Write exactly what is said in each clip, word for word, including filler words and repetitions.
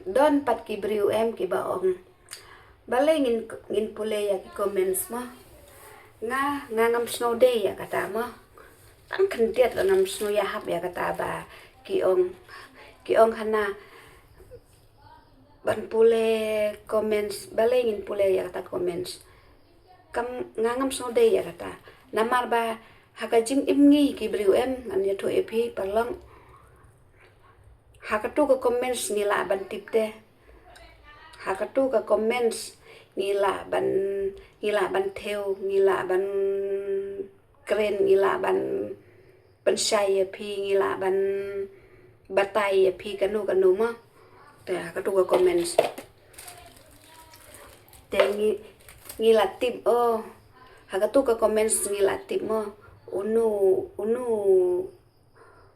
Don pat ki briew em kiba ong, balei ngin, ngin pule ïa ki comments mo? Nga, nga ngam sngewdei ïa kata mo. Tang khyndiat la ngam sngew ïahap ïa kata ba ki ong, ki ong hana ban pule comments, balei ngin pule ïa kata comments. Kam, nga ngam sngewdei ïa kata. Namar ba ha ka jingim ngi ki briew em, ngan ïathuh ïa phi paralok. Ha katu ka comments ngi lah ban tip te. Ha katu ka comments ngi lah ban, ngi lah ban thew, ngi lah ban kren, ngi lah ban pynshai ïa phi, ngi lah ban batai ïa phi kano kano mo. Te ha katu ka comments. Te ngi, ngi lah tip, oh. Ha katu ka comments ngi lah tip mo. Uno, uno,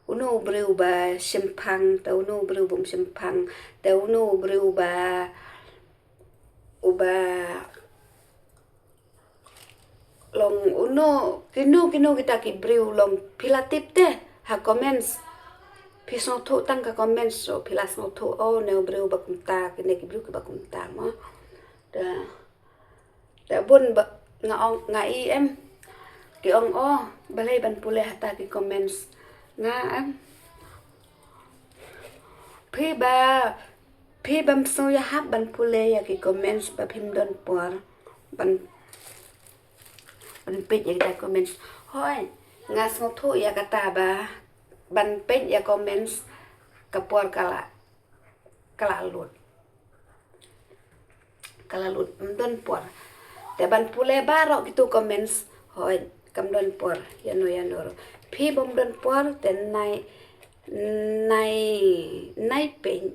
uno u briew ba shemphang, te uno u briew bym shemphang, te uno u briew ba, uba long uno, kino, kino kita ki briew long phi la tip te ha comments. Phi sngewthuh tang ka comments, so phi la sngewthuh, oh, ne u briew ba kumta, kine ki briew kiba kumta mo. Da, da bun ba nga ong, nga i em. Ki ong, oh, balei ban pule hata ki comments. Nga em. Phi ba, phi bym sngew ïahap ban pule ïa ki comments ba phim don por ban, ban peit ïa kita comments. Hooid, nga sngewthuh ïa kata ba ban peit ïa comments ka por ka la, ka la lut. Ka la lut, ym don por. Te ban pule baroh kitu comments, hooid, kam don por ïano ïano ruh. Phi bym don por te nai, nai, nai peit.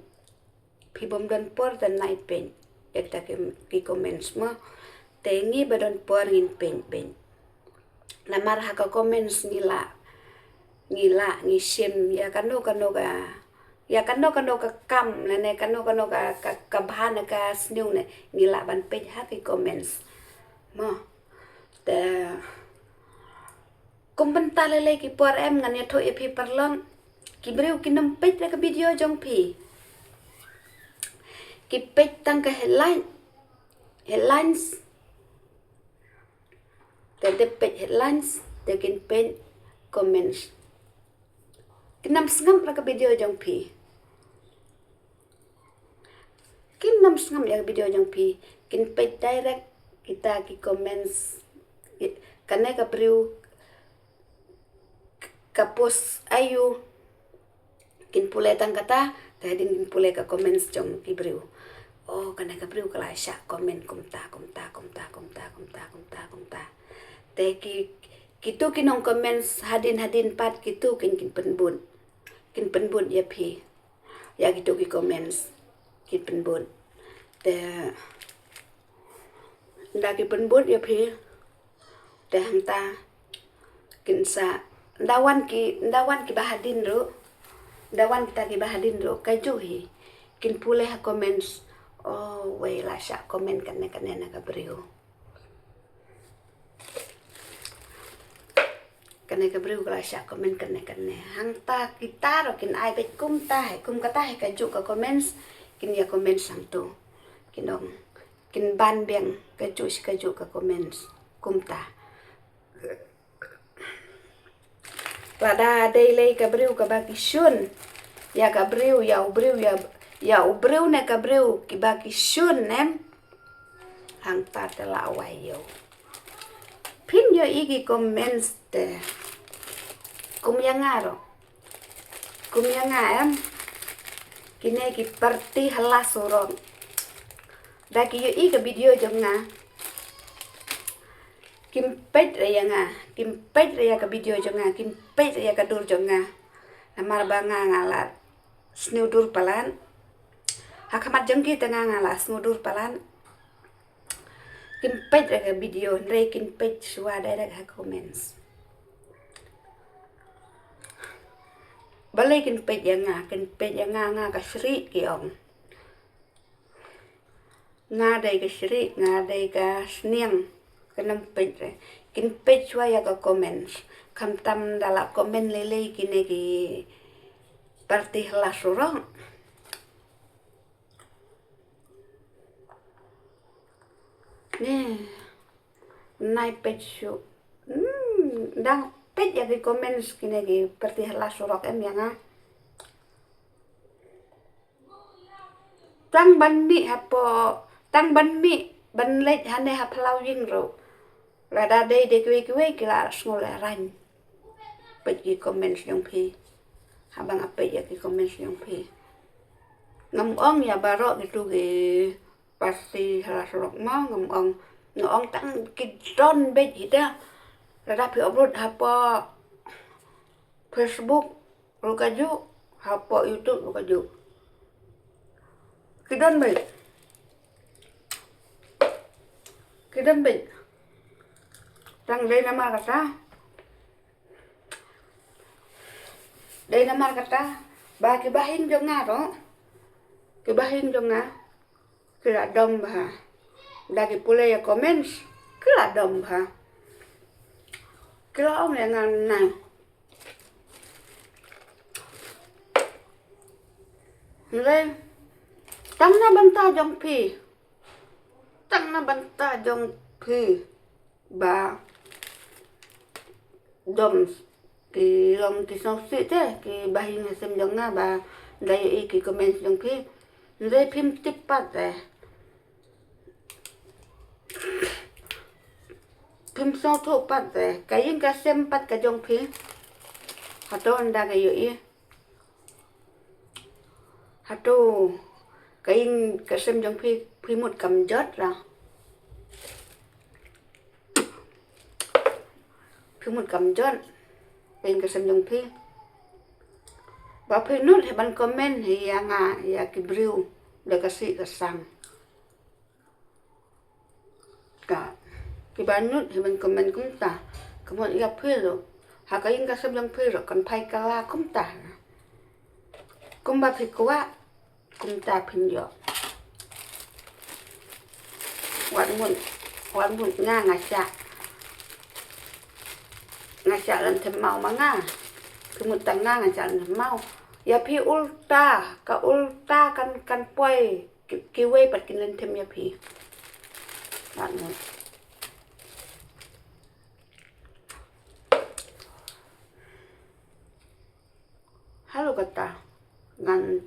Phi bym don por te nai peit ïa kita ki, ki comments mo. Te ngi ba don por ngin peit, peit. Namar ha ka comments ngi lah, ngi lah, ngi shim ïa kano kano ka, ïa kano kano ka kam ne, ne kano kano ka, ka, ka bha ne ka sniew ne, ngi lah ban peit ha ki comments mo. Te kum bynta lei lei ki por em, ngan ïathuh ïa phi paralok. Ki briew kin ym peit ïa ka video jong phi. Ki peit tang ka headline, headlines. Te dep peit headlines, te kin peit comments. Kin ym sngap ïa ka video jong phi. Kin ym sngap ïa ka video jong phi. Kin peit direct kita ki comments. Kane ka briew ka post aïu. Kin pule tang kata, te hadien kin pule ka comments jong ki briew. Oh, kane ka briew ka la shah comment kumta, kumta, kumta, kumta. Te ki, kitu ki nong comments hadien, hadien pat kitu kin, kin pynbud. Kin pynbud ïa phi. Ïa kitu ki comments. Kin pynbud. Te nda ki pynbud ïa phi. Te hangta kin sa, nda wan ki, nda wan ki ba hadien ruh. Nda wan kita ki ba hadien ruh, kajuh hi. Kin pule ha comments. Oh, wei la shah comment kane kane na ka briew. Kane ka briew ka la shah comment kane kane. Hangta kita ruh kin ai beit kumta hi, kum kata hi kajuh ka comments, kin ïa comments hangtu. Kin ong, kin ban biang kajuh shi kajuh ka comments kumta. Lada dei lei ka briew kaba ki shun ïa ka briew, ïa u briew, ïa, ïa u briew ne ka briew kiba ki shun em. Hangta te la wai ïew. Phin ïohi ki comments te. Kum ïa nga ruh. Kum ïa nga em. Kine ki party hala surok. Da ki ïohi ka video jong nga. Kim peit re ïa nga, kim peit re ïa ka video jong nga, kim peit re ïa ka dur jong nga. Namar ba nga nga la sniew dur palat. Ha khmat jong ki te nga nga la sniew dur palat. Kim peit re ka video, hynrei kin peit shuwa direct ha comments. Balei kin peit ïa nga, kin peit ïa nga, nga ka shrieh ki ong. Nga dei ka shrieh, nga dei ka sniang, kin ym peit re. Kin peit shuwa ïa ka comments. Khamtam da la comment lei lei kine ki party hala surok. Ni, nai peit shuh. Hmm, dang peit ïa ki comments kine ki pyrthei ha la surok em ïa nga. Tang ban mih hapoh, tang ban mih ban leit hangne ha Palaw Ïing ruh. Lada dei dei kiwei kiwei ki la sngew lehrain. Peit ki comments jong phi. Haba nga peit ïa ki comments jong phi. Ngam ong ïa baroh kitu ki party ha la surok mo, ngam ong, nga ong tang ki don beit hi da. Lada phi upload hapoh Facebook ruh kajuh, hapoh YouTube ruh kajuh. Ki don beit. Ki don beit. Tang dei namar kata. Dei namar kata ba ki bahaïing jong nga ruh, ki bahaïing jong nga ki la dom bha. Da ki pule ïa comments ki la dom bha. Ki la ong ïa nga nai. Hynrei tang na bynta jong phi, tang na bynta jong phi ba dom ki long ki sngewsih te ki bahaïing hasem jong nga ba da ïohi ki comments jong phi. Hynrei phim tip pat te. Phim sngewthuh pat te. Ka ïing ka sem pat ka jong phi. Hato ynda ka ïohi. Hato ka ïing ka sem jong phi, phi mut kam jot la. Phi mut kam jot ka ïing ka sem jong phi. Ba phi nud hi ban comment hi ïa nga, ïa ki briew da ka sih ka sang. Ka, kiba nud hi ban comment kumta. Ka mut ïa phi ruh, ha ka ïing ka sem jong phi ruh kan phai kylla kumta. Kumba phi kwah kumta phin ïoh. Wat mut, wat mut nga nga shah, nga shah lynthem maw ma nga. Phi mut tang nga nga shah lynthem maw. Ïa phi ulta, ka ulta kan, kan poi. Ki, kiwei pat kin lynthem ïa phi. Wat mut. Halor kata ngan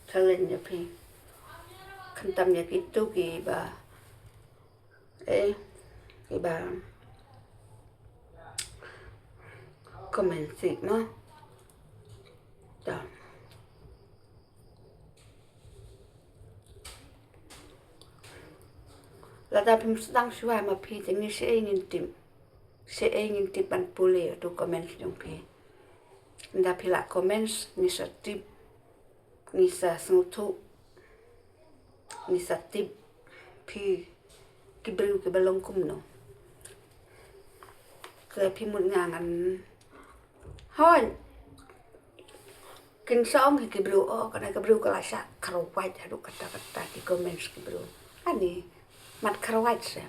challenge ïa phi. Khamtam ïa kitu kiba, eh, kiba comment sih mo. Ta. Lada phim sdang shuwa ma phi te ngi shaei ngin tip. Shaei ngin tip ban pule ïa utu comments jong phi. Ynda phi lah comments ngi sa tip, ngi sa sngewthuh, ngi sa tip phi ki briew kiba long kumno. Te phi mut nga ngan, hooid. Kin sa ong hi ki briew, oh, kane ka briew ka la shah kharwait haduh katta katta, ki comments ki briew. Ani mat kharwait seh.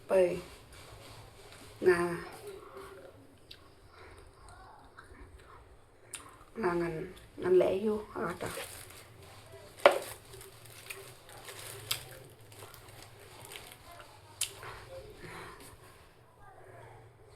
Pei nga, nga ngan, ngan leh aïu ha kata.